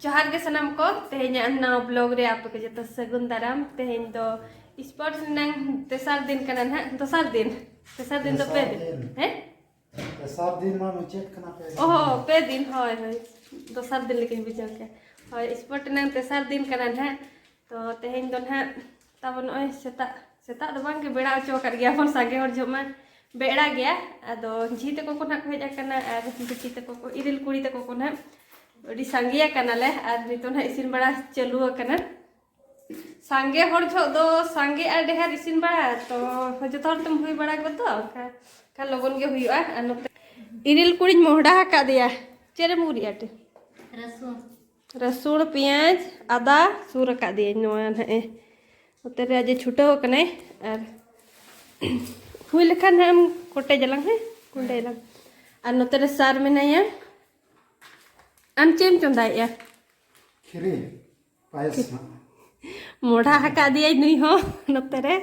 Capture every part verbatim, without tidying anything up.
ᱡᱚᱦᱟᱨ ᱜᱮ ᱥᱟᱱᱟᱢ ᱠᱚ, ᱛᱮᱦᱮᱧᱟᱜ ᱱᱟᱣᱟ ᱵᱞᱚᱜ ᱨᱮ ᱟᱯᱮ ᱠᱚ ᱡᱚᱛᱚ ᱥᱟᱹᱜᱩᱱ ᱫᱟᱨᱟᱢ᱾ ᱛᱮᱦᱮᱧ ᱫᱚ ᱥᱯᱳᱨᱴᱥ ᱨᱮᱱᱟᱝ ᱛᱮᱥᱟᱨ ᱫᱤᱱ ᱠᱟᱱᱟ ᱱᱟᱦᱟᱜ, ᱫᱚᱥᱟᱨ ᱫᱤᱱ, ᱛᱮᱥᱟᱨ ᱫᱤᱱ ᱫᱚ ᱯᱮ ᱫᱤᱱ᱾ ᱦᱮᱸ? ᱛᱮᱥᱟᱨ ᱫᱤᱱ ᱢᱟ ᱢᱩᱪᱟᱹᱫ ᱠᱟᱱᱟ, ᱯᱮ ᱫᱤᱱ᱾ ᱚᱦᱚ, ᱯᱮ ᱫᱤᱱ, ᱦᱳᱭ, ᱦᱳᱭ, ᱫᱚᱥᱟᱨ ᱫᱤᱱ ᱞᱮᱠᱟᱧ ᱵᱩᱡᱷᱟᱹᱣ ᱠᱮᱜᱼᱟ᱾ ᱦᱳᱭ, ᱥᱯᱳᱨᱴᱥ ᱨᱮᱱᱟᱝ ᱛᱮᱥᱟᱨ ᱫᱤᱱ ᱠᱟᱱᱟ ᱱᱟᱦᱟᱜ᱾ ᱛᱚ ᱛᱮᱦᱮᱧ ᱫᱚ ᱱᱟᱦᱟᱜ ᱛᱟᱵᱚᱱ ᱱᱚᱜᱼᱚᱭ ᱥᱮᱛᱟᱜ, ᱥᱮᱛᱟᱜ ᱫᱚ ᱵᱟᱝ ᱜᱮ, ᱵᱮᱲᱟ ᱦᱚᱪᱚ ᱟᱠᱟᱫ ᱜᱮᱭᱟ ᱵᱚᱱ, ᱥᱟᱸᱜᱮ ᱦᱚᱲ ᱡᱚᱦᱚᱜ ᱢᱟ ᱵᱮᱲᱟ ᱜᱮᱭᱟ᱾ ᱟᱫᱚ ᱡᱷᱤ ᱛᱟᱠᱚ ᱠᱚ ᱱᱟᱦᱟᱜ ᱠᱚ ᱦᱮᱡ ᱟᱠᱟᱱᱟ ᱟᱨ ᱵᱤᱴᱤ ᱛᱟᱠᱚ ᱠᱚ, ᱤᱨᱤᱞ ᱠᱩᱲᱤ ᱛᱟᱠᱚ ᱠᱚ ᱱᱟᱦᱟᱜ ᱟᱹᱰᱤ ᱥᱟᱸᱜᱮ ᱟᱠᱟᱱᱟᱞᱮ ᱟᱨ ᱱᱤᱛᱚᱜ ᱱᱟᱦᱟᱜ ᱤᱥᱤᱱ ᱵᱟᱲᱟ ᱪᱟᱹᱞᱩ ᱟᱠᱟᱱᱟ᱾ ᱥᱟᱸᱜᱮ ᱦᱚᱲ ᱡᱚᱦᱚᱜ ᱫᱚ ᱥᱟᱸᱜᱮ ᱟᱨ ᱰᱷᱮᱨ ᱤᱥᱤᱱ ᱵᱟᱲᱟ, ᱛᱚ ᱡᱚᱛᱚ ᱦᱚᱲ ᱛᱮᱢ ᱦᱩᱭ ᱵᱟᱲᱟ ᱜᱚᱫᱚᱜ, ᱚᱱᱠᱟ ᱠᱷᱟᱱ ᱞᱚᱜᱚᱱ ᱜᱮ ᱦᱩᱭᱩᱜᱼᱟ᱾ ᱟᱨ ᱱᱚᱛᱮ ᱤᱨᱤᱞ ᱠᱩᱲᱤᱧ ᱢᱚᱦᱰᱟ ᱟᱠᱟᱫᱮᱭᱟ᱾ ᱪᱮᱫ ᱮᱢ ᱩᱨᱤᱡ ᱟᱴᱮ? ᱨᱟᱹᱥᱩᱱ᱾ ᱨᱟᱹᱥᱩᱱ, ᱯᱮᱸᱭᱟᱡᱽ, ᱟᱫᱟ ᱥᱩᱨ ᱟᱠᱟᱫ ᱫᱤᱭᱟᱹᱧ ᱱᱚᱣᱟ ᱱᱟᱦᱟᱜ ᱮ᱾ ᱱᱚᱛᱮ ᱨᱮ ᱟᱡ ᱮ ᱪᱷᱩᱴᱟᱹᱣ ᱟᱠᱟᱱᱟᱭ᱾ ᱟᱨ ᱦᱩᱭ ᱞᱮᱠᱷᱟᱱ ᱱᱟᱦᱟᱜ ᱮᱢ ᱠᱚᱴᱮᱡ ᱟᱞᱟᱝ, ᱦᱮᱸ, ᱜᱩᱸᱰᱟᱹᱭ ᱟᱞᱟᱝ᱾ ᱟᱨ ᱱᱚᱛᱮ ᱨᱮ ᱥᱟᱨ ᱢᱮᱱᱟᱭᱟ᱾ ᱟᱢ ᱪᱮᱫ ᱮᱢ ᱪᱚᱸᱫᱟᱭᱮᱜᱼᱟ? ᱠᱷᱤᱨᱤ, ᱯᱟᱭᱮᱥ ᱦᱟᱸᱜ᱾ ᱢᱚᱰᱟ ᱟᱠᱟᱫ ᱫᱤᱭᱟᱭ ᱱᱩᱭ ᱦᱚᱸ ᱱᱚᱛᱮ ᱨᱮ᱾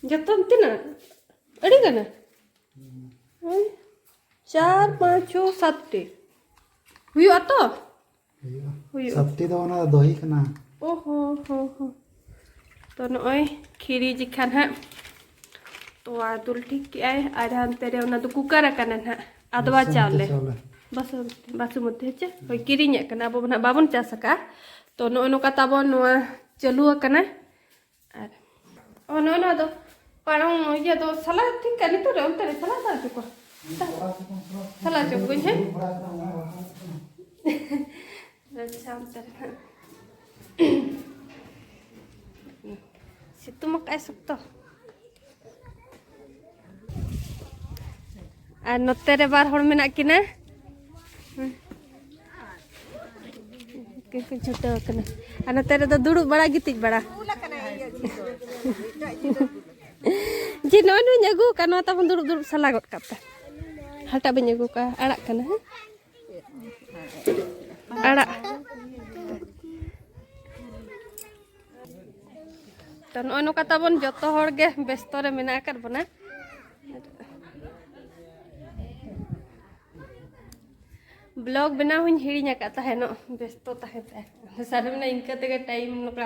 ᱡᱚᱛᱚ ᱛᱤᱱᱟᱹᱜ? ᱟᱹᱰᱤ ᱜᱟᱱᱟ᱾ ᱦᱩᱸ᱾ ᱦᱳᱭ᱾ ᱪᱟᱨ, ᱯᱟᱸᱪ, ᱪᱷᱚ, ᱥᱟᱛ ᱴᱤ᱾ ᱦᱩᱭᱩᱜᱼᱟ ᱛᱚ? ᱦᱩᱭᱩᱜᱼᱟ᱾ ᱦᱩᱭᱩᱜᱼᱟ᱾ ᱥᱟᱛ ᱴᱤ ᱫᱚ ᱚᱱᱟ ᱫᱚᱦᱤ ᱠᱟᱱᱟ᱾ ᱚ ᱦᱚ, ᱦᱚ, ᱦᱚ᱾ ᱛᱚ ᱱᱚᱜᱼᱚᱭ ᱠᱷᱤᱨᱤ ᱡᱤᱠᱷᱟᱱ ᱦᱟᱸᱜ ᱛᱚᱣᱟ ᱫᱩᱞ ᱴᱷᱤᱠ ᱠᱮᱜᱼᱟᱭ ᱟᱨ ᱦᱟᱱᱛᱮ ᱨᱮ ᱚᱱᱟ ᱫᱚ ᱠᱩᱠᱟᱨ ᱟᱠᱟᱱᱟ ᱱᱟᱦᱟᱜ, ᱟᱫᱣᱟ ᱵᱟᱥᱢᱚᱛᱤ ᱪᱟᱣᱞᱮ᱾ ᱪᱟᱣᱞᱮ᱾ ᱵᱟᱥᱢᱚᱛᱤ, ᱵᱟᱥᱢᱚᱛᱤ ᱦᱮᱸ ᱪᱮ? ᱦᱳᱭ, ᱠᱤᱨᱤᱧᱟᱜ ᱠᱟᱱᱟ, ᱟᱵᱚ ᱱᱟᱦᱟᱜ ᱵᱟᱵᱚᱱ ᱪᱟᱥ ᱟᱠᱟᱜᱼᱟ᱾ ᱛᱚ ᱱᱚᱜᱼᱚ ᱱᱚᱝᱠᱟ ᱛᱟᱵᱚᱱ ᱱᱚᱣᱟ ᱪᱟᱹᱞᱩ ᱟᱠᱟᱱᱟ᱾ ᱟᱨ ᱚ, ᱱᱚᱜᱼᱚ ᱱᱚᱣᱟ ᱫᱚ ᱯᱟᱲᱚᱝ ᱤᱭᱟᱹ ᱫᱚ ᱥᱟᱞᱟ ᱴᱷᱤᱠ ᱠᱟᱜ ᱱᱤᱛᱚᱜ ᱨᱮ ᱚᱱᱛᱮ ᱨᱮ ᱥᱟᱞᱟ ᱫᱟᱲ ᱦᱚᱪᱚ ᱠᱚᱣᱟ᱾ ᱥᱟᱞᱟ ᱦᱚᱪᱚ ᱠᱚᱣᱟᱧ, ᱦᱮᱸ? ᱟᱪᱪᱷᱟ, ᱚᱱᱛᱮ ᱨᱮ ᱦᱟᱸᱜ᱾ ᱥᱤᱛᱩᱝ ᱟᱠᱟᱫᱼᱟᱭ ᱥᱚᱠᱛᱚ᱾ ᱟᱨ ᱱᱚᱛᱮ ᱨᱮ ᱵᱟᱨ ᱦᱚᱲ ᱢᱮᱱᱟᱜ ᱠᱤᱱᱟ᱾ ᱠᱤᱱ ᱠᱤᱱ ᱪᱷᱩᱴᱟᱹᱣ ᱟᱠᱟᱱᱟ᱾ ᱟᱨ ᱱᱚᱛᱮ ᱨᱮᱫᱚ ᱫᱩᱲᱩᱵ ᱵᱟᱲᱟ, ᱜᱤᱛᱤᱡ ᱵᱟᱲᱟ᱾ ᱡᱮ ᱱᱚᱜᱼᱚᱭ ᱱᱚᱣᱟᱧ ᱟᱹᱜᱩ ᱟᱠᱟᱫ, ᱱᱚᱣᱟ ᱛᱟᱵᱚᱱ ᱫᱩᱲᱩᱵ ᱫᱩᱲᱩᱵ ᱥᱟᱞᱟ ᱜᱚᱫ ᱠᱟᱜ ᱯᱮ᱾ ᱦᱟᱴᱟᱜ ᱵᱟᱹᱧ ᱟᱹᱜᱩ ᱠᱟᱜᱼᱟ, ᱟᱲᱟᱜ ᱠᱟᱱᱟ, ᱦᱮᱸ? ᱟᱲᱟᱜ᱾ ᱛᱚ ᱱᱚᱜᱼᱚᱭ ᱱᱚᱝᱠᱟ ᱛᱟᱵᱚᱱ ᱡᱚᱛᱚ ᱦᱚᱲ ᱜᱮ ᱵᱮᱥᱛᱚ ᱨᱮ ᱢᱮᱱᱟᱜ ᱟᱠᱟᱫ ᱵᱚᱱᱟ᱾ ᱵᱞᱚᱜ ᱵᱮᱱᱟᱣ ᱦᱚᱸᱧ ᱦᱤᱲᱤᱧ ᱟᱠᱟᱫ ᱛᱟᱦᱮᱱᱚᱜ, ᱵᱮᱥᱛᱚ ᱛᱟᱦᱮᱸ ᱛᱟᱦᱮᱸ᱾ ᱥᱟᱹᱨᱤ ᱢᱮᱱᱟ, ᱤᱱᱠᱟᱹ ᱛᱮᱜᱮ ᱴᱟᱭᱤᱢ ᱱᱚᱝᱠᱟ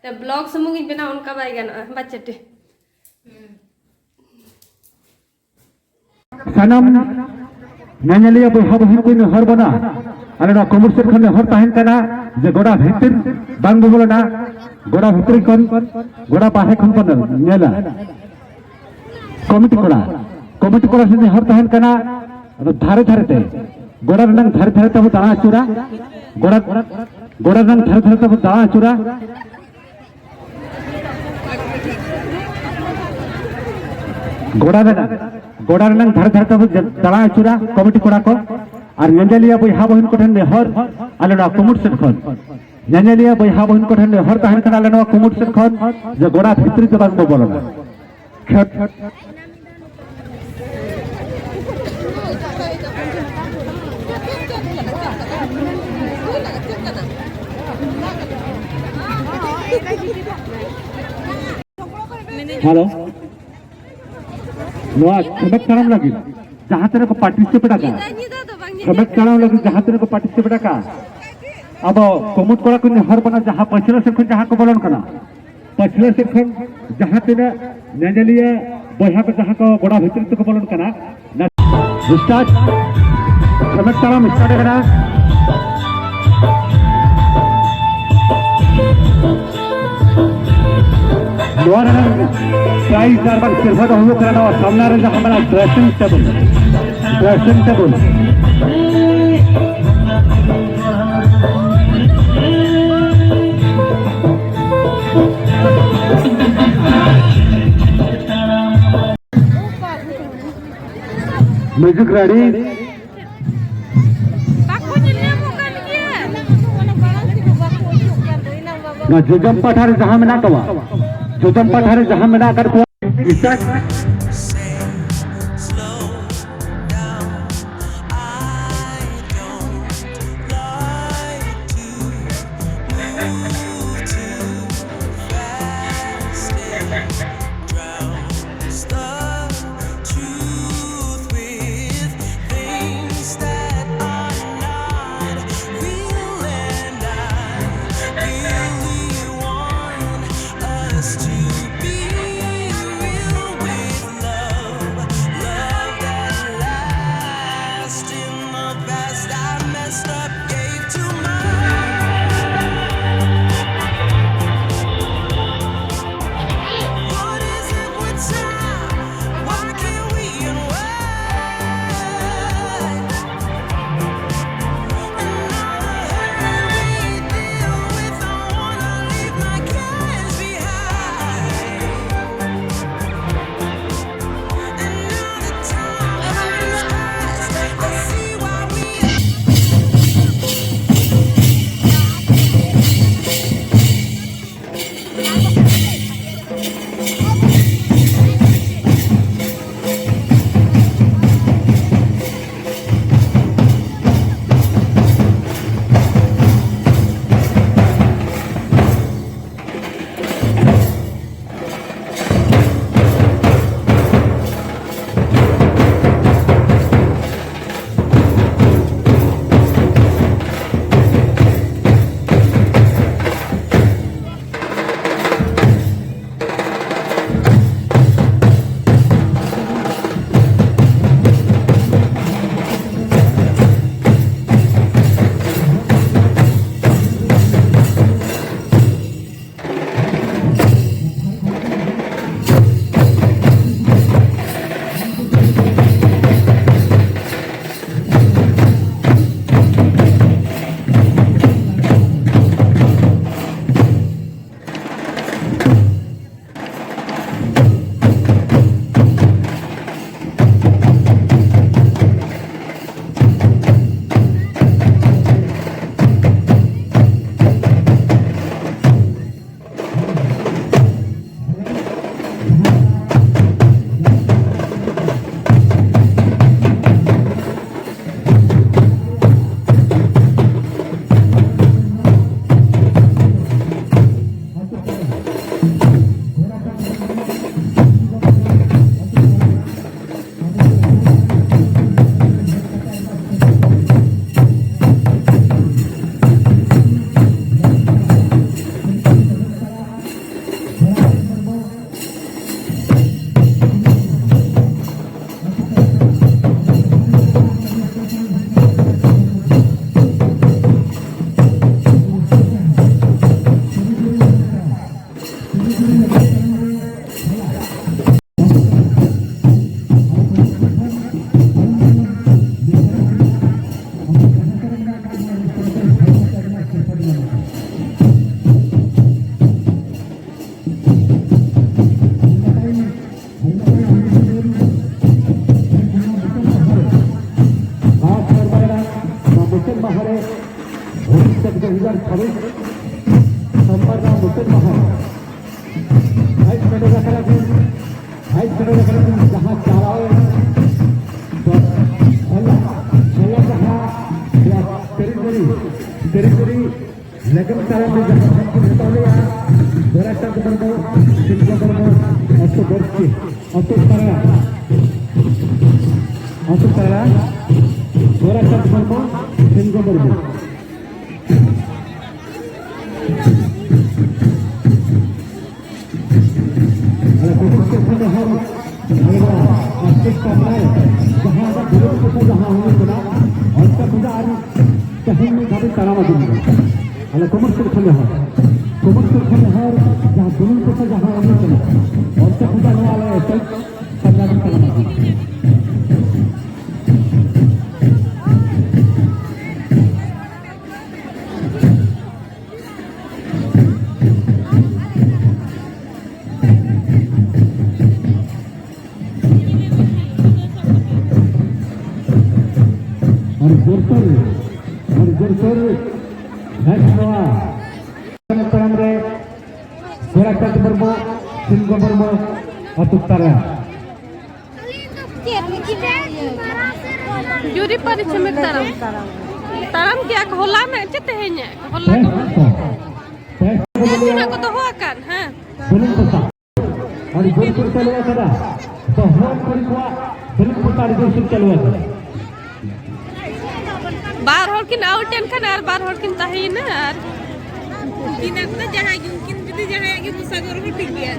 ᱛᱮ ᱵᱞᱚᱜ ᱥᱩᱢᱩᱝ ᱤᱧ ᱵᱮᱱᱟᱣ, ᱚᱱᱠᱟ ᱵᱟᱭ ᱜᱟᱱᱚᱜᱼᱟ, ᱵᱟᱪᱮᱴᱤ᱾ ᱥᱟᱱᱟᱢ ᱧᱮᱧᱮᱞᱤᱭᱟᱹ ᱵᱚᱭᱦᱟ ᱵᱚᱦᱤᱱ ᱠᱚ ᱱᱮᱦᱚᱨ ᱵᱚᱱᱟ, ᱟᱞᱮ ᱱᱚᱣᱟ ᱠᱩᱢᱩᱴ ᱥᱮᱫ ᱠᱷᱚᱱ ᱱᱮᱦᱚᱨ ᱛᱟᱦᱮᱱ ᱠᱟᱱᱟ ᱡᱮ ᱜᱚᱰᱟ ᱵᱷᱤᱛᱤᱨ ᱵᱟᱝ ᱵᱚ ᱵᱚᱞᱚᱱᱟ, ᱜᱚᱰᱟ ᱵᱷᱤᱛᱨᱤ ᱠᱷᱚᱱ, ᱜᱚᱰᱟ ᱵᱟᱦᱨᱮ ᱠᱷᱚᱱ ᱵᱚᱱ ᱧᱮᱞᱟ᱾ ᱠᱚᱢᱤᱴᱤ ᱠᱚᱲᱟ, ᱠᱚᱢᱤᱴᱤ ᱠᱚᱲᱟ ᱥᱮ ᱱᱮᱦᱚᱨ ᱛᱟᱦᱮᱱ ᱠᱟᱱᱟ, ᱟᱫᱚ ᱫᱷᱟᱨᱮ ᱫᱷᱟᱨᱮ ᱛᱮ, ᱜᱚᱰᱟ ᱨᱮᱱᱟᱝ ᱫᱷᱟᱨᱮ ᱫᱷᱟᱨᱮ ᱛᱮᱵᱚ ᱫᱟᱬᱟ ᱟᱹᱪᱩᱨᱟ, ᱜᱚᱰᱟ, ᱜᱚᱰᱟ ᱨᱮᱱᱟᱝ ᱫᱷᱟᱨᱮ ᱫᱷᱟᱨᱮ ᱛᱮᱵᱚ ᱫᱟᱬᱟ ᱟᱹᱪᱩᱨᱟ᱾ ᱜᱚᱰᱟ ᱨᱮᱱᱟᱜ, ᱜᱚᱰᱟ ᱨᱮᱱᱟᱝ ᱫᱷᱟᱨᱮ ᱫᱷᱟᱨᱮ ᱛᱮᱵᱚ ᱡᱟ-, ᱫᱟᱬᱟ ᱟᱹᱪᱩᱨᱟ ᱠᱚᱢᱤᱴᱤ ᱠᱚᱲᱟ ᱠᱚ᱾ ᱟᱨ ᱧᱮᱧᱮᱞᱤᱭᱟᱹ ᱵᱚᱭᱦᱟ ᱵᱚᱦᱤᱱ ᱠᱚᱴᱷᱮᱱ ᱱᱮᱦᱚᱨ, ᱟᱞᱮ ᱱᱚᱣᱟ ᱠᱩᱢᱩᱴ ᱥᱮᱫ ᱠᱷᱚᱱ ᱧᱮᱧᱮᱞᱤᱭᱟᱹ ᱵᱚᱭᱦᱟ ᱵᱚᱦᱤᱱ ᱠᱚᱴᱷᱮᱱ ᱱᱮᱦᱚᱨ ᱛᱟᱦᱮᱱ ᱠᱟᱱᱟ, ᱟᱞᱮ ᱱᱚᱣᱟ ᱠᱩᱢᱩᱴ ᱥᱮᱫ ᱠᱷᱚᱱ ᱡᱮ ᱜᱚᱰᱟ ᱵᱷᱤᱛᱨᱤ ᱫᱚ ᱵᱟᱝ ᱵᱚ ᱵᱚᱞᱚᱱᱟ᱾ ᱠᱷᱮᱛ ᱦᱮᱞᱳ, ᱱᱚᱣᱟ ᱠᱷᱮᱢᱮᱠ ᱛᱟᱲᱟᱢ ᱞᱟᱹᱜᱤᱫ ᱡᱟᱦᱟᱸ ᱛᱤᱱᱟᱹᱜ ᱠᱚ ᱯᱟᱨᱴᱤᱥᱤᱯᱮᱴ ᱟᱠᱟᱫ, ᱠᱷᱮᱢᱮᱠ ᱛᱟᱲᱟᱢ ᱞᱟᱹᱜᱤᱫ ᱡᱟᱦᱟᱸ ᱛᱤᱱᱟᱹᱜ ᱠᱚ ᱯᱟᱨᱴᱤᱥᱤᱯᱮᱴ ᱟᱠᱟᱫ, ᱟᱵᱚ ᱠᱩᱢᱩᱴ ᱠᱚᱲᱟ ᱠᱚ ᱱᱮᱦᱚᱨ ᱵᱚᱱᱟ, ᱡᱟᱦᱟᱸ ᱯᱟᱹᱪᱷᱞᱟᱹ ᱥᱮᱫ ᱠᱷᱚᱱ ᱡᱟᱦᱟᱸ ᱠᱚ ᱵᱚᱞᱚᱱ ᱠᱟᱱᱟ, ᱯᱟᱹᱪᱷᱞᱟᱹ ᱥᱮᱫ ᱠᱷᱚᱱ ᱡᱟᱦᱟᱸ ᱛᱤᱱᱟᱹᱜ ᱧᱮᱧᱮᱞᱤᱭᱟᱹ ᱵᱚᱭᱦᱟ ᱠᱚ ᱡᱟᱦᱟᱸ ᱠᱚ ᱜᱚᱰᱟ ᱵᱷᱤᱛᱨᱤ ᱛᱮᱠᱚ ᱵᱚᱞᱚᱱ ᱠᱟᱱᱟ, ᱥᱴᱟᱨᱴ, ᱠᱷᱮᱢᱮᱠ ᱛᱟᱲᱟᱢ ᱥᱴᱟᱨᱴ ᱟᱠᱟᱱᱟ᱾ ᱱᱚᱣᱟ ᱨᱮᱱᱟᱜ ᱯᱨᱟᱭᱤᱡᱽ ᱟᱨ ᱵᱟᱝ ᱥᱤᱨᱯᱷᱟᱹ ᱫᱚ ᱦᱩᱭᱩᱜ ᱠᱟᱱᱟ ᱱᱚᱣᱟ ᱥᱟᱢᱱᱟ ᱨᱮ ᱡᱟᱦᱟᱸ ᱢᱮᱱᱟᱜᱼᱟ, dressing table, dressing table. Music ready. ᱵᱟᱠᱚ ᱧᱮᱞ ᱧᱟᱢᱚᱜ ᱠᱟᱱ ᱜᱮᱭᱟ᱾ ᱱᱚᱣᱟ ᱡᱚᱡᱚᱢ ᱯᱟᱦᱴᱟ ᱨᱮ ᱡᱟᱦᱟᱸ ᱢᱮᱱᱟᱜ ᱠᱚᱣᱟ, ᱡᱚᱡᱚᱢ ᱯᱟᱦᱴᱟ ᱨᱮ ᱡᱟᱦᱟᱸ ᱢᱮᱱᱟᱜ ᱟᱠᱟᱫ ᱠᱚᱣᱟ, ᱤᱥᱟᱠ᱾ ᱵᱷᱚᱵᱤᱥᱥᱚᱛ ᱫᱩ ᱦᱟᱡᱟᱨ ᱪᱷᱟᱵᱵᱤᱥ ᱥᱳᱢᱵᱟᱨ ᱨᱮᱱᱟᱜ ᱢᱩᱪᱟᱹᱫ ᱢᱟᱦᱟ ᱦᱮᱡ ᱥᱮᱴᱮᱨ ᱟᱠᱟᱱᱟ ᱵᱚᱱ, ᱦᱮᱡ ᱥᱮᱴᱮᱨ ᱟᱠᱟᱱᱟ ᱵᱚᱱ ᱡᱟᱦᱟᱸ ᱪᱟᱞᱟᱣᱮᱱ ᱫᱚ ᱦᱚᱞᱟ, ᱦᱚᱞᱟ ᱡᱟᱦᱟᱸ ᱛᱮᱨᱤᱥ ᱛᱟᱹᱨᱤᱠᱷ, ᱛᱮᱨᱤᱥ ᱛᱟᱹᱨᱤᱠᱷ ᱞᱮᱜᱮᱢ ᱛᱟᱲᱟᱢ ᱨᱮ ᱡᱟᱦᱟᱸ ᱠᱷᱚᱱ ᱠᱚ ᱦᱟᱛᱟᱣ ᱞᱮᱜᱼᱟ, ᱜᱳᱨᱟᱪᱟᱸᱫᱽ ᱢᱩᱨᱢᱩ, ᱥᱤᱞᱵᱟ ᱢᱩᱨᱢᱩ, ᱚᱥᱳᱠ ᱵᱟᱥᱠᱮ, ᱚᱥᱳᱠ ᱛᱟᱨᱟ, ᱚᱥᱳᱠ ᱛᱟᱨᱟ, ᱜᱳᱨᱟᱪᱟᱸᱫᱽ ᱢᱩᱨᱢᱩ, ᱥᱤᱞᱵᱟ ᱢᱩᱨᱢᱩ᱾ ᱟᱫᱚ ᱠᱩᱴᱩᱢ ᱥᱮᱫ ᱠᱷᱚᱱ ᱫᱚ ᱦᱚᱲ ᱟᱞᱮ ᱫᱚ ᱟᱥᱛᱮ ᱥᱟᱢᱱᱮ ᱡᱟᱦᱟᱸ ᱟᱵᱚ ᱵᱩᱨᱩ ᱠᱚ ᱡᱟᱦᱟᱸ ᱦᱩᱭᱩᱜ ᱠᱟᱱᱟ, ᱚᱱᱛᱮ ᱠᱷᱚᱱ ᱫᱚ ᱟᱨ ᱛᱮᱦᱮᱧ ᱢᱤᱫ ᱫᱷᱟᱣ ᱛᱟᱲᱟᱢ ᱟᱹᱜᱩ ᱠᱟᱱᱟ᱾ ᱟᱞᱮ ᱠᱩᱢᱩᱴ ᱥᱮᱫ ᱠᱷᱚᱱ ᱫᱚ ᱦᱚᱲ, ᱠᱩᱢᱩᱴ ᱥᱮᱫ ᱠᱷᱚᱱ ᱫᱚ ᱦᱚᱲ ᱡᱟᱦᱟᱸ ᱵᱩᱨᱩ ᱠᱚ ᱡᱟᱦᱟᱸ ᱦᱩᱭᱩᱜ ᱠᱟᱱᱟ, ᱚᱱᱛᱮ ᱠᱷᱚᱱ ᱫᱚ ᱱᱚᱣᱟ ᱟᱞᱮ ᱥᱟᱢᱱᱮ ᱛᱟᱲᱟᱢ ᱟᱹᱜᱩ ᱠᱟᱱᱟ᱾ ᱟᱹᱰᱤ ᱡᱳᱨᱥᱳᱨ, ᱟᱹᱰᱤ ᱡᱳᱨᱥᱳᱨ ᱦᱮᱸ ᱱᱚᱣᱟ ᱛᱟᱲᱟᱢ ᱨᱮ ᱜᱳᱨᱟᱪᱟᱸᱫᱽ ᱢᱩᱨᱢᱩ, ᱥᱤᱞᱵᱟ ᱢᱩᱨᱢᱩ, ᱟᱹᱛᱩ ᱛᱟᱨᱟ᱾ ᱡᱩᱨᱤ ᱯᱟᱹᱨᱤ ᱪᱷᱮᱢᱮᱠ ᱛᱟᱲᱟᱢ᱾ ᱛᱟᱲᱟᱢ ᱠᱮᱜᱼᱟ ᱠᱚ ᱦᱚᱞᱟᱱᱟᱜ ᱪᱮ ᱛᱮᱦᱮᱧᱟᱜ? ᱦᱚᱞᱟ ᱠᱚ ᱛᱮᱦᱮᱧ ᱠᱚ᱾ ᱛᱮᱦᱮᱧ ᱠᱚ ᱛᱮᱦᱮᱧ ᱵᱚᱞᱮ ᱠᱷᱚᱱᱟᱜ ᱠᱚ ᱫᱚᱦᱚ ᱟᱠᱟᱫ, ᱦᱮᱸ᱾ ᱵᱩᱞᱩᱝ ᱯᱚᱥᱟ᱾ ᱟᱹᱰᱤ ᱡᱳᱨ ᱠᱚ ᱪᱟᱹᱞᱩ ᱟᱠᱟᱫᱟ᱾ ᱛᱚ ᱦᱚᱲ ᱠᱩᱲᱤ ᱠᱚᱣᱟᱜ ᱵᱩᱞᱩᱝ ᱯᱚᱥᱟ ᱟᱹᱰᱤ ᱡᱳᱨ ᱠᱚ ᱪᱟᱹᱞᱩ ᱟᱠᱟᱫᱟ᱾ ᱵᱟᱨ ᱦᱚᱲ ᱠᱤᱱ ᱟᱣᱩᱴ ᱮᱱ ᱠᱷᱟᱱ ᱟᱨ ᱵᱟᱨ ᱦᱚᱲ ᱠᱤᱱ ᱛᱟᱦᱮᱸᱭᱮᱱᱟ ᱟᱨ ᱩᱱᱠᱤᱱ ᱟᱠᱚ ᱡᱟᱦᱟᱸᱭ ᱜᱮ, ᱩᱱᱠᱤᱱ ᱡᱩᱫᱤ ᱡᱟᱦᱟᱸᱭᱟᱜ ᱜᱮ ᱯᱚᱥᱟᱜ ᱨᱮᱦᱚᱸ ᱴᱷᱤᱠ ᱜᱮᱭᱟ᱾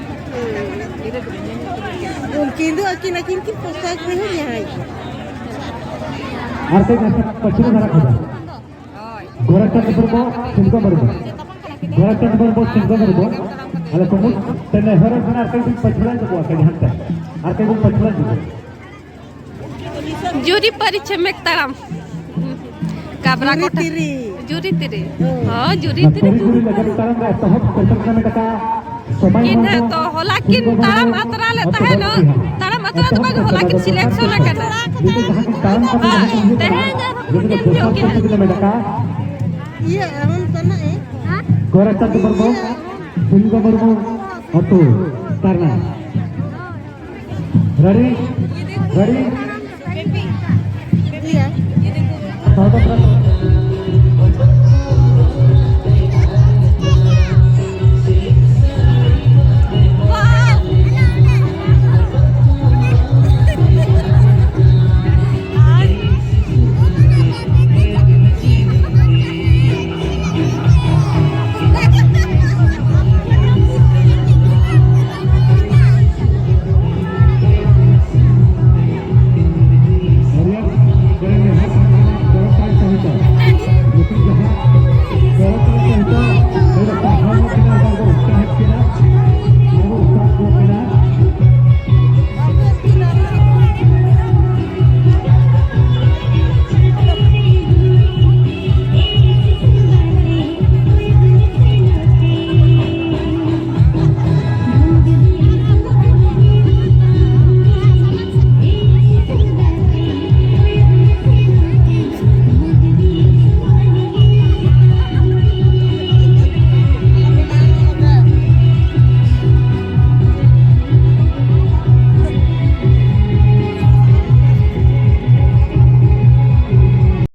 ᱩᱱᱠᱤᱱ ᱫᱚ ᱟᱹᱠᱤᱱ ᱟᱹᱠᱤᱱ ᱠᱤᱱ ᱯᱚᱥᱟᱜ ᱨᱮᱦᱚᱸ ᱡᱟᱦᱟᱸᱭ ᱜᱮ᱾ ᱟᱨ ᱠᱟᱹᱡ ᱱᱟᱥᱮ ᱯᱟᱹᱪᱷᱞᱟᱹ ᱫᱷᱟᱨᱟ ᱠᱷᱚᱱ᱾ ᱜᱳᱨᱟᱪᱟᱸᱫᱽ ᱢᱩᱨᱢᱩ, ᱥᱤᱞᱵᱟ ᱢᱩᱨᱢᱩ᱾ ᱜᱳᱨᱟᱪᱟᱸᱫᱽ ᱢᱩᱨᱢᱩ, ᱥᱤᱞᱵᱟ ᱢᱩᱨᱢᱩ᱾ ᱟᱞᱮ ᱠᱚ ᱢᱩᱫ ᱛᱮ ᱱᱮᱦᱚᱨ ᱠᱟᱱᱟ, ᱟᱨ ᱠᱟᱹᱡ ᱵᱚᱱ ᱯᱟᱹᱪᱷᱞᱟᱹ ᱧᱚᱜᱚᱜᱼᱟ, ᱠᱟᱹᱡ ᱦᱟᱱᱛᱮ᱾ ᱟᱨ ᱠᱟᱹᱡ ᱵᱚᱱ ᱯᱟᱹᱪᱷᱞᱟᱹ ᱧᱚᱜᱚᱜᱼᱟ᱾ ᱡᱩᱨᱤ ᱯᱟᱹᱨᱤ ᱪᱷᱮᱢᱮᱠ ᱛᱟᱲᱟᱢ᱾ ᱠᱟᱵᱨᱟ ᱡᱩᱨᱤ ᱠᱚᱴᱷᱟ᱾ ᱛᱤᱨᱤ᱾ ᱡᱩᱨᱤ ᱛᱤᱨᱤ᱾ ᱦᱩᱸ᱾ ᱦᱚᱸ, ᱡᱩᱨᱤ ᱚᱱᱟ ᱛᱤᱨᱤ᱾ ᱠᱩᱲᱤ ᱠᱩᱲᱤ ᱞᱟᱹᱜᱤᱫ ᱛᱟᱲᱟᱢ ᱨᱮ ᱮᱛᱚᱦᱚᱵ ᱥᱮᱴᱮᱨ ᱠᱟᱱᱟ ᱢᱮᱱᱟᱜᱼᱟ᱾ ᱥᱚᱢᱟᱭ ᱠᱤᱱ ᱦᱚᱸ ᱦᱚᱸᱛᱚ ᱦᱚᱞᱟ ᱠᱤᱱ ᱥᱤᱞᱵᱟ ᱛᱟᱲᱟᱢ ᱢᱩᱨᱢᱩ ᱟᱛᱨᱟ ᱞᱮᱫ ᱟᱨ ᱛᱟᱦᱮᱱᱚᱜ᱾ ᱥᱚᱢᱟᱭ ᱛᱟᱲᱟᱢ ᱟᱛᱨᱟ ᱫᱚ ᱵᱟᱝ, ᱦᱚᱞᱟ ᱠᱤᱱ ᱥᱤᱞᱮᱠᱥᱚᱱ ᱟᱠᱟᱱᱟ᱾ ᱡᱩᱫᱤ ᱡᱟᱦᱟᱸ ᱠᱤᱱ ᱛᱟᱲᱟᱢ ᱠᱟᱛᱮ ᱦᱳᱭ, ᱡᱟᱦᱟᱸ ᱠᱤᱱ ᱦᱩᱭᱩᱜ ᱠᱟᱱᱟ, ᱛᱮᱦᱮᱧ ᱟᱨᱦᱚᱸ ᱡᱩᱫᱤ ᱠᱤᱱ ᱫᱚ ᱧᱚᱜ ᱫᱚᱥᱟᱨ ᱜᱮ ᱯᱚᱫᱷᱤ ᱦᱟᱸᱜ᱾ ᱨᱮ ᱢᱮᱱᱟᱜᱼᱟ᱾ ᱤᱭᱟᱹ ᱟᱨᱦᱚᱸ ᱪᱟᱞᱟᱜ ᱮ᱾ ᱜᱳᱨᱟᱪᱟᱸᱫᱽ ᱢᱩᱨᱢᱩ, ᱥᱤᱞᱜᱚ ᱢᱩᱨᱢᱩ ᱟᱹᱛᱩ ᱛᱟᱨᱱᱟ᱾ ᱨᱮᱰᱤ? ᱨᱮᱰᱤ? ᱤᱭᱟᱹ᱾ ᱥᱟᱶᱛᱟ ᱯᱨᱟᱥ-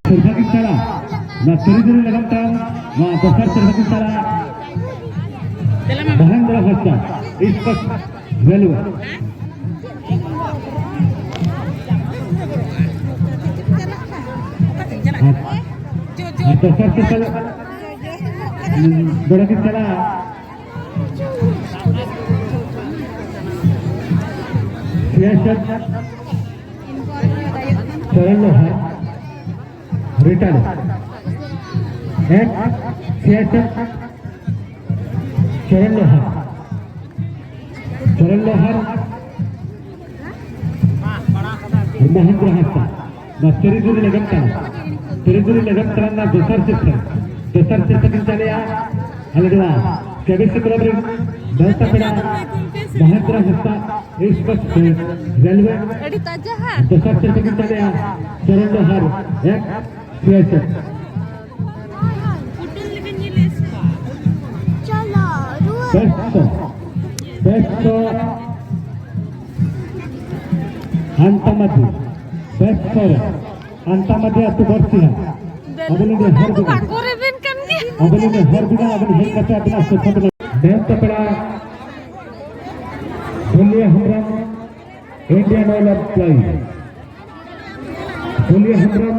ᱥᱮᱨᱯᱷᱟᱹᱠᱤᱱ ᱪᱟᱞᱟᱜ, ᱱᱚᱣᱟ ᱛᱟᱹᱨᱤ ᱫᱷᱩᱨᱤ ᱞᱟᱜᱟᱱ ᱛᱟᱭᱚᱢ, ᱱᱚᱣᱟ ᱫᱚᱥᱟᱨ ᱥᱮᱨᱯᱷᱟᱹᱠᱤᱱ ᱪᱟᱞᱟᱜ, ᱢᱚᱦᱮᱱᱫᱨᱚ ᱦᱟᱸᱥᱫᱟ, ᱤᱥᱯᱟᱛ ᱨᱮᱞᱣᱮ᱾ ᱟᱨ, ᱟᱨ ᱫᱚᱥᱟᱨ ᱥᱮᱨᱯᱷᱟᱹ ᱫᱚ, ᱩᱸ, ᱵᱚᱲᱚ ᱠᱤᱱ ᱪᱟᱞᱟᱜ, ᱥᱤᱭᱟᱥᱟᱛ ᱥᱚᱨᱮᱱ ᱞᱳᱦᱟᱨ, ᱨᱤᱴᱟᱨᱱ᱾ ᱮᱠ, ᱥᱤᱭᱟᱥᱟᱛ ᱥᱚᱨᱮᱱ ᱞᱳᱦᱟᱨ, ᱥᱚᱨᱮᱱ ᱞᱳᱦᱟᱨ, ᱢᱚᱦᱮᱱᱫᱨᱚ ᱦᱟᱸᱥᱫᱟ᱾ ᱱᱚᱣᱟ ᱛᱟᱹᱨᱤ ᱫᱷᱩᱨᱤ ᱞᱟᱜᱟᱱ ᱛᱟᱲᱟᱢ, ᱛᱟᱹᱨᱤ ᱫᱷᱩᱨᱤ ᱞᱟᱜᱟᱱ ᱛᱟᱲᱟᱢ ᱨᱮᱱᱟᱜ ᱫᱚᱥᱟᱨ ᱥᱮᱨᱯᱷᱟᱹ, ᱫᱚᱥᱟᱨ ᱥᱮᱨᱯᱷᱟᱹ ᱠᱤᱱ ᱪᱟᱞᱮᱜᱼᱟ᱾ ᱟᱞᱮ ᱱᱚᱣᱟ ᱠᱮᱵᱤᱥᱤ ᱠᱞᱟᱵᱽ ᱨᱮᱱ ᱱᱮᱣᱛᱟ ᱯᱮᱲᱟ ᱢᱚᱦᱮᱱᱫᱨᱚ ᱦᱟᱸᱥᱫᱟ, ᱤᱥᱯᱟᱛ ᱨᱮᱞᱣᱮ᱾ ᱟᱹᱰᱤ ᱛᱟᱡᱟ ᱦᱟ᱾ ᱫᱚᱥᱟᱨ ᱥᱮᱨᱯᱷᱟᱹ ᱠᱤᱱ ᱪᱟᱞᱮᱜᱼᱟ, ᱥᱚᱨᱮᱱ ᱞᱳᱦᱟᱨ ᱮᱠ, ᱥᱤᱭᱟᱥᱟᱛ᱾ ᱵᱮᱥᱛᱚ, ᱵᱮᱥᱛᱚ, ᱟᱱᱛᱟᱢᱟᱫᱤ, ᱵᱮᱥᱛᱚ, ᱟᱱᱛᱟᱢᱟᱫᱤ ᱟᱹᱛᱩ ᱵᱚᱨᱥᱤᱦᱟ᱾ ᱟᱵᱚ ᱱᱚᱰᱮ ᱦᱚᱲ ᱵᱤᱱ, ᱵᱟᱠᱚ ᱨᱮᱵᱮᱱ ᱠᱟᱱ ᱜᱮᱭᱟ᱾ ᱟᱵᱚ ᱱᱚᱰᱮ ᱦᱚᱲ ᱵᱤᱱ, ᱟᱵᱮᱱ ᱦᱮᱡ ᱠᱟᱛᱮ ᱟᱵᱮᱱᱟᱜ ᱥᱚᱠᱷᱚ ᱵᱮᱱᱟ᱾ ᱢᱮᱱ ᱛᱟᱯᱲᱟ, ᱯᱷᱩᱞᱤᱭᱟ Hembrom, Indian Oil Employee, ᱯᱷᱩᱞᱤᱭᱟ Hembrom,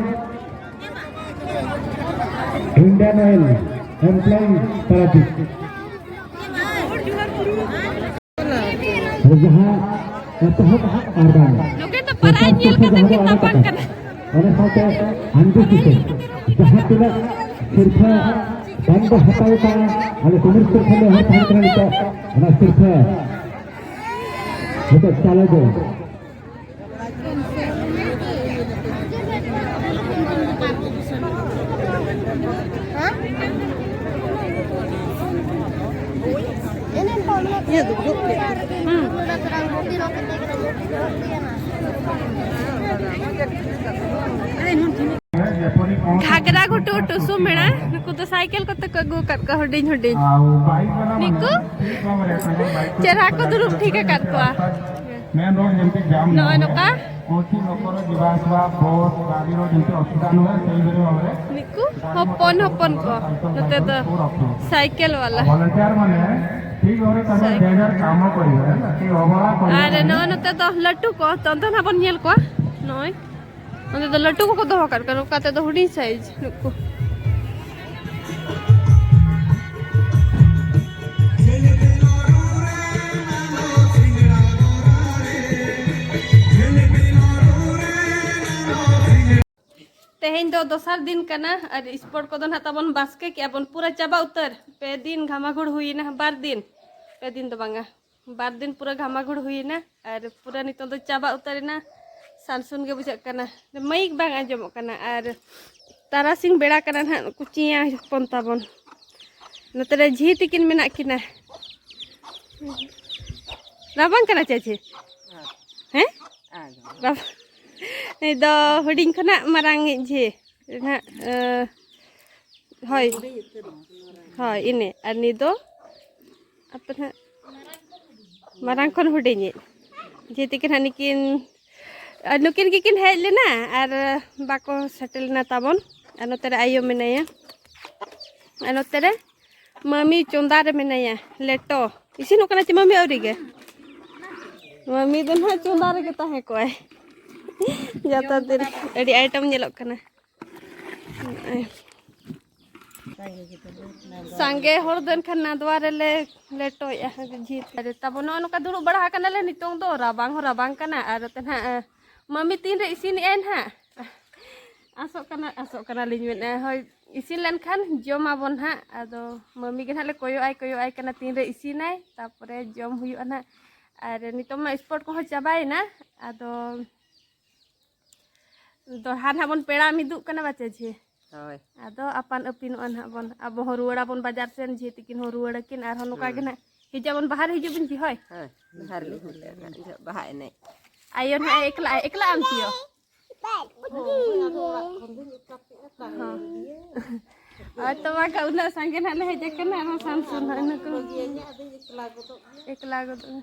Indian Oil Employee Paradip. ᱡᱟᱦᱟᱸ ᱮᱛᱚᱦᱚᱵ ᱟᱨ ᱵᱟᱝ ᱱᱚᱰᱮ ᱫᱚ ᱯᱟᱨᱟᱭ ᱧᱮᱞ ᱠᱟᱛᱮ ᱜᱮ ᱛᱟᱯᱟᱢ ᱠᱟᱱᱟ᱾ ᱚᱱᱟ ᱥᱟᱶᱛᱮ ᱟᱱᱰᱤᱥᱤᱥᱮᱱ ᱡᱟᱦᱟᱸ ᱛᱤᱱᱟᱹᱜ ᱥᱤᱨᱯᱷᱟᱹ ᱵᱟᱝ ᱠᱚ ᱦᱟᱛᱟᱣ ᱠᱟᱜᱼᱟ, ᱟᱞᱮ ᱠᱚᱢᱤᱥ ᱥᱤᱨᱯᱷᱟᱹ ᱞᱮ ᱮᱦᱚᱵ ᱛᱟᱦᱮᱸ ᱠᱟᱱᱟ ᱱᱤᱛᱚᱜ ᱚᱱᱟ ᱥᱤᱨᱯᱷᱟᱹ ᱱᱤᱛᱚᱜ ᱪᱟᱞᱟᱣ ᱫᱚ ᱜᱷᱟᱜᱽᱨᱟ ᱜᱷᱩᱴᱩ ᱴᱩᱥᱩ ᱢᱮᱲᱟ, ᱱᱩᱠᱩ ᱫᱚ ᱥᱟᱭᱠᱮᱞ ᱠᱚᱛᱮ ᱠᱚ ᱟᱹᱜᱩ ᱟᱠᱟᱫ ᱠᱚᱣᱟ ᱦᱩᱰᱤᱧ ᱦᱩᱰᱤᱧ᱾ ᱱᱩᱠᱩ ᱪᱮᱦᱨᱟ ᱠᱚ ᱫᱩᱲᱩᱵ ᱴᱷᱤᱠ ᱟᱠᱟᱫ ᱠᱚᱣᱟ᱾ ᱱᱚᱜᱼᱚᱭ ᱱᱚᱝᱠᱟ᱾ ᱱᱩᱠᱩ ᱦᱚᱯᱚᱱ ᱦᱚᱯᱚᱱ ᱠᱚ ᱱᱚᱛᱮ ᱫᱚ ᱥᱟᱭᱠᱮᱞ ᱵᱟᱞᱟ᱾ ᱟᱨ ᱱᱚᱜᱼᱚᱭ ᱱᱚᱛᱮ ᱫᱚ ᱞᱟᱹᱴᱩ ᱠᱚ, ᱛᱚ ᱚᱱᱛᱮ ᱱᱟᱜ ᱵᱚᱱ ᱧᱮᱞ ᱠᱚᱣᱟ᱾ ᱱᱚᱜᱼᱚᱭ ᱚᱱᱛᱮ ᱫᱚ ᱞᱟᱹᱴᱩ ᱠᱚᱠᱚ ᱫᱚᱦᱚ ᱠᱟᱜ ᱠᱚᱣᱟ, ᱱᱚᱝᱠᱟ ᱛᱮᱫᱚ ᱦᱩᱰᱤᱧ ᱥᱟᱭᱤᱡ ᱱᱩᱠᱩ᱾ ᱛᱮᱦᱮᱧ ᱫᱚ ᱫᱚᱥᱟᱨ ᱫᱤᱱ ᱠᱟᱱᱟ ᱟᱨ ᱥᱯᱳᱨᱴ ᱠᱚᱫᱚ ᱱᱟᱦᱟᱜ ᱛᱟᱵᱚᱱ ᱵᱟᱥᱠᱮ ᱠᱮᱜᱼᱟ ᱵᱚᱱ, ᱯᱩᱨᱟᱹ ᱪᱟᱵᱟ ᱩᱛᱟᱹᱨ᱾ ᱯᱮ ᱫᱤᱱ ᱜᱷᱟᱢᱟᱜᱷᱩᱲ ᱦᱩᱭᱮᱱᱟ, ᱵᱟᱨ ᱫᱤᱱ, ᱯᱮ ᱫᱤᱱ ᱫᱚ ᱵᱟᱝᱟ, ᱵᱟᱨ ᱫᱤᱱ ᱯᱩᱨᱟᱹ ᱜᱷᱟᱢᱟᱜᱷᱩᱲ ᱦᱩᱭᱮᱱᱟ ᱟᱨ ᱯᱩᱨᱟᱹ ᱱᱤᱛᱚᱜ ᱫᱚ ᱪᱟᱵᱟ ᱩᱛᱟᱹᱨᱮᱱᱟ᱾ ᱥᱟᱱᱥᱩᱱ ᱜᱮ ᱵᱩᱡᱷᱟᱹᱜ ᱠᱟᱱᱟ, ᱢᱟᱹᱭᱤᱠ ᱵᱟᱝ ᱟᱸᱡᱚᱢᱚᱜ ᱠᱟᱱᱟ᱾ ᱟᱨ ᱛᱟᱨᱟᱥᱤᱧ ᱵᱮᱲᱟ ᱠᱟᱱᱟ ᱱᱟᱦᱟᱜ, ᱠᱩᱪᱤᱭᱟ ᱦᱚᱯᱚᱱ ᱛᱟᱵᱚᱱ᱾ ᱱᱚᱛᱮ ᱨᱮ ᱡᱷᱤ ᱛᱤᱠᱤᱱ ᱢᱮᱱᱟᱜ ᱠᱤᱱᱟ᱾ ᱨᱟᱵᱟᱝ ᱠᱟᱱᱟ ᱪᱮ ᱡᱷᱤ? ᱦᱮᱸ? ᱨᱟᱵᱟᱝ᱾ ᱱᱩᱭ ᱫᱚ ᱦᱩᱰᱤᱧ ᱠᱷᱚᱱᱟᱜ ᱢᱟᱨᱟᱝ ᱤᱡ ᱡᱷᱤ ᱱᱟᱦᱟᱜ, ᱦᱳᱭ᱾ ᱦᱳᱭ, ᱤᱱᱟᱹ᱾ ᱟᱨ ᱱᱩᱭ ᱫᱚ ᱟᱯᱮ ᱱᱟᱦᱟᱜ ᱢᱟᱨᱟᱝ ᱠᱷᱚᱱ ᱦᱩᱰᱤᱧᱤᱡ᱾ ᱡᱮ ᱛᱤᱠᱤᱱ ᱦᱟᱸᱜ ᱱᱩᱠᱤᱱ, ᱟᱨ ᱱᱩᱠᱤᱱ ᱜᱮᱠᱤᱱ ᱦᱮᱡ ᱞᱮᱱᱟ ᱟᱨ ᱵᱟᱠᱚ ᱥᱮᱴᱮᱨ ᱞᱮᱱᱟ ᱛᱟᱵᱚᱱ᱾ ᱟᱨ ᱱᱚᱛᱮ ᱨᱮ ᱟᱭᱳ ᱢᱮᱱᱟᱭᱟ, ᱟᱨ ᱱᱚᱛᱮ ᱨᱮ ᱢᱟᱹᱢᱤ ᱪᱚᱸᱫᱟ ᱨᱮ ᱢᱮᱱᱟᱭᱟ᱾ ᱞᱮᱴᱚ ᱤᱥᱤᱱᱚᱜ ᱠᱟᱱᱟ ᱪᱮ ᱢᱟᱹᱢᱤ? ᱟᱹᱣᱨᱤ ᱜᱮ᱾ ᱢᱟᱹᱢᱤ ᱫᱚ ᱱᱟᱦᱟᱜ ᱪᱚᱸᱫᱟ ᱨᱮᱜᱮ ᱛᱟᱦᱮᱸ ᱠᱚᱜᱼᱟᱭ᱾ ᱡᱚᱛᱚ ᱫᱤᱱ ᱟᱹᱰᱤ ᱟᱭᱴᱮᱢ ᱧᱮᱞᱚᱜ ᱠᱟᱱᱟ᱾ ᱥᱟᱸᱜᱮ ᱦᱚᱲ ᱫᱚ ᱮᱱᱠᱷᱟᱱ ᱱᱟᱫᱣᱟ ᱨᱮᱞᱮ ᱞᱮᱴᱚᱭᱮᱫᱼᱟ ᱡᱷᱤᱡ ᱨᱮ ᱛᱟᱵᱚ᱾ ᱱᱚᱜᱼᱚ ᱱᱚᱝᱠᱟ ᱫᱩᱲᱩᱵ ᱵᱟᱲᱟ ᱟᱠᱟᱱᱟᱞᱮ ᱱᱤᱛᱚᱝ ᱫᱚ, ᱨᱟᱵᱟᱝ ᱦᱚᱸ ᱨᱟᱵᱟᱝ ᱠᱟᱱᱟ᱾ ᱟᱨ ᱱᱚᱛᱮ ᱱᱟᱦᱟᱜ ᱢᱟᱹᱢᱤ ᱛᱤᱱᱨᱮ ᱤᱥᱤᱱᱮᱜᱼᱟᱭ ᱱᱟᱦᱟᱜ, ᱟᱥᱚᱜ ᱠᱟᱱᱟ, ᱟᱥᱚᱜ ᱠᱟᱱᱟᱞᱤᱧ ᱢᱮᱱᱮᱫᱼᱟ, ᱦᱳᱭ, ᱤᱥᱤᱱ ᱞᱮᱱᱠᱷᱟᱱ ᱡᱚᱢᱟᱵᱚᱱ ᱱᱟᱦᱟᱜ᱾ ᱟᱫᱚ ᱢᱟᱹᱢᱤ ᱜᱮ ᱱᱟᱦᱟᱜ ᱞᱮ ᱠᱚᱭᱚᱜ ᱟᱭ, ᱠᱚᱭᱚᱜ ᱟᱭ ᱠᱟᱱᱟ ᱛᱤᱱᱨᱮ ᱤᱥᱤᱱᱟᱭ, ᱛᱟᱨᱯᱚᱨᱮ ᱡᱚᱢ ᱦᱩᱭᱩᱜᱼᱟ ᱱᱟᱦᱟᱜ᱾ ᱟᱨ ᱱᱤᱛᱚᱝ ᱢᱟ ᱥᱯᱳᱨᱴ ᱠᱚᱦᱚᱸ ᱪᱟᱵᱟᱭᱮᱱᱟ, ᱟᱫᱚ ᱫᱚᱲᱦᱟ ᱱᱟᱦᱟᱜ ᱵᱚᱱ ᱯᱮᱲᱟ ᱢᱤᱫᱚᱜ ᱠᱟᱱᱟ ᱵᱟᱪᱮ ᱡᱷᱤ? ᱦᱳᱭ᱾ ᱟᱫᱚ ᱟᱯᱟᱱ ᱟᱹᱯᱤᱱᱚᱜᱼᱟ ᱱᱟᱦᱟᱜ ᱵᱚᱱ, ᱟᱵᱚ ᱦᱚᱸ ᱨᱩᱣᱟᱹᱲᱟᱵᱚᱱ ᱵᱟᱡᱟᱨ ᱥᱮᱱ, ᱡᱷᱤ ᱛᱤᱠᱤᱱ ᱦᱚᱸ ᱨᱩᱣᱟᱹᱲ ᱟᱹᱠᱤᱱ, ᱟᱨᱦᱚᱸ ᱱᱚᱝᱠᱟ ᱜᱮ ᱱᱟᱦᱟᱜ ᱦᱤᱡᱩᱜ ᱟᱵᱚᱱ, ᱵᱟᱦᱟ ᱨᱮ ᱦᱤᱡᱩᱜ ᱵᱤᱱ ᱡᱷᱤ, ᱦᱳᱭ᱾ ᱦᱳᱭ, ᱵᱟᱦᱟ ᱨᱮᱞᱤᱧ ᱦᱤᱡᱩᱜᱼᱟ ᱱᱟᱦᱟᱜ, ᱡᱚᱦᱚᱜ ᱵᱟᱦᱟ ᱮᱱᱮᱡ᱾ ᱟᱭᱳ ᱱᱟᱦᱟᱜ ᱮᱠᱞᱟ, ᱮᱠᱞᱟ ᱟᱢ ᱪᱤᱭᱳ? ᱦᱚᱸ᱾ ᱦᱳᱭ ᱛᱚ, ᱵᱟᱝᱠᱷᱟᱱ ᱩᱱᱟᱹᱜ ᱥᱟᱸᱜᱮ ᱱᱟᱦᱟᱜ ᱞᱮ ᱦᱮᱡ ᱟᱠᱟᱱᱟ, ᱟᱨᱦᱚᱸ ᱥᱟᱱ ᱥᱩᱱ ᱱᱟᱦᱟᱜ ᱱᱩᱠᱩ᱾ ᱮᱠᱞᱟ ᱜᱚᱫᱚᱜ ᱢᱮ᱾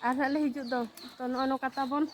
ᱟᱨ ᱱᱟᱦᱟᱜ ᱞᱮ ᱦᱤᱡᱩᱜ ᱫᱚ᱾ ᱛᱚ, ᱱᱚᱜᱼᱚ ᱱᱚᱝᱠᱟ ᱛᱟᱵᱚᱱ᱾